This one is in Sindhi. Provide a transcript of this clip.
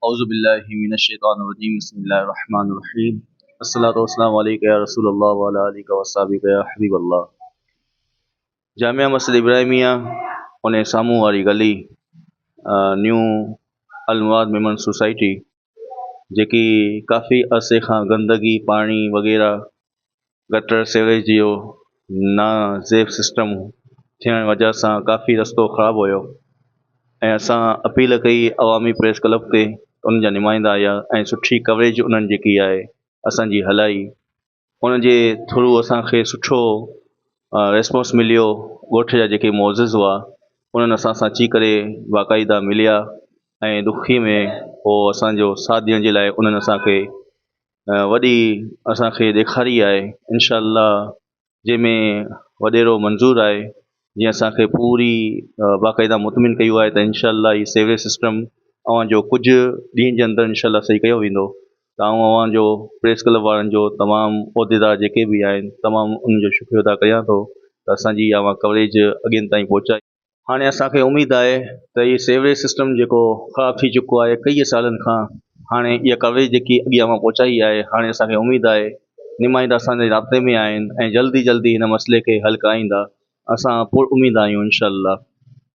اعوذ بالله من الشيطان الرجيم بسم الله الرحمن الرحيم الصلوة والسلام عليك يا رسول الله وعلى آلك وصحبك يا حبيب الله جامع مسجد ابراهيميه ان سامهون واري گلي نيو المراد ميمڻ سوسائٽي جيڪي ڪافي عرصي کان گندگي پاڻي وغيره گٽر سيوريج جو نا زيب سسٽم ٿيڻ وجه سان ڪافي رستو خراب هيو ۽ اسان اپيل ڪئي عوامي پريس ڪلب تي ان جا نمائندا آيا ۽ سٺي ڪوريج انهن جيڪي آهي اسان جي هلائي ان جي ٿرو اسان کي سٺو ريسپانس مليو ڳوٺ جا جيڪي معزز هئا انهن اسان سان اچي ڪري باقاعده مليا ۽ ڏکي ۾ هو اسان جو ساٿ ڏيڻ جي لاء انهن اسان کي وڏي اسان کي ڏيکاري آهي انشاء الله جنهن ۾ وڏيرو منظور آهي جنهن اسان کي پوري باقاعده مطمئن ڪيو آهي ته انشاء الله هي سيوريج سسٽم اوهان جو ڪجهه ڏينهن جي اندر انشاء الله صحيح ڪيو ويندو ته آئون اوهان جو پريس ڪلب وارن جو تمام عهديدار جيڪي به آهن تمام انهن جو شڪريو ادا ڪريان ٿو ته اسان جي اوهان ڪوريج اڳين تائين پهچائي. هاڻي اسان کي اميد آهي ته هي سيوريج سسٽم جيڪو خراب ٿي چڪو آهي ڪئي سالن کان هاڻي اها ڪوريج جيڪي اڳي اوهان پهچائي آهي هاڻي اسان کي اميد آهي نمائندا اسان جي رابطي ۾ آهن ۽ جلدي جلدي هن مسئلي کي حل ڪرائيندا اسان پر اميد آهيون انشاء الله.